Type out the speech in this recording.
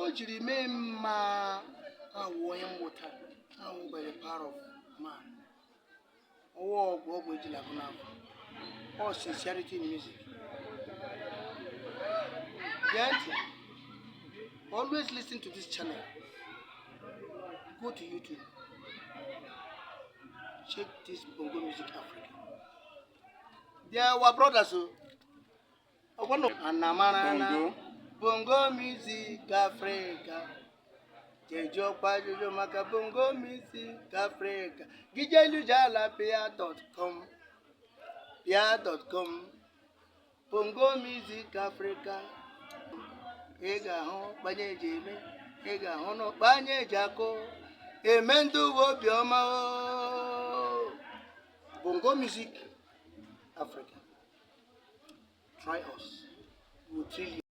O jiri mee mma awụ onye mmụta awụ by the power of man. Ọwụ ọgwụ ọgwụ ejila agụ n'afọ. All sincerity in music. Gee ntị. Always listen to this channel. Go to YouTube. Check this Bongo Music Africa. They are our brothers. Oh. Ọgbọ́nọ̀ anamara na Bongo. Bongo Music Africa. Jejọkwa ajụjụ maka Bongo Music Africa. Gijelu pia.com pia.com Bongo Music Africa. Ị ga-ahụ kpanye eji eme, ị ga-ahụ na kpanye eji akụ eme ndị uwe obiọma o. Bongo Music Africa. Try us. We will thrill you.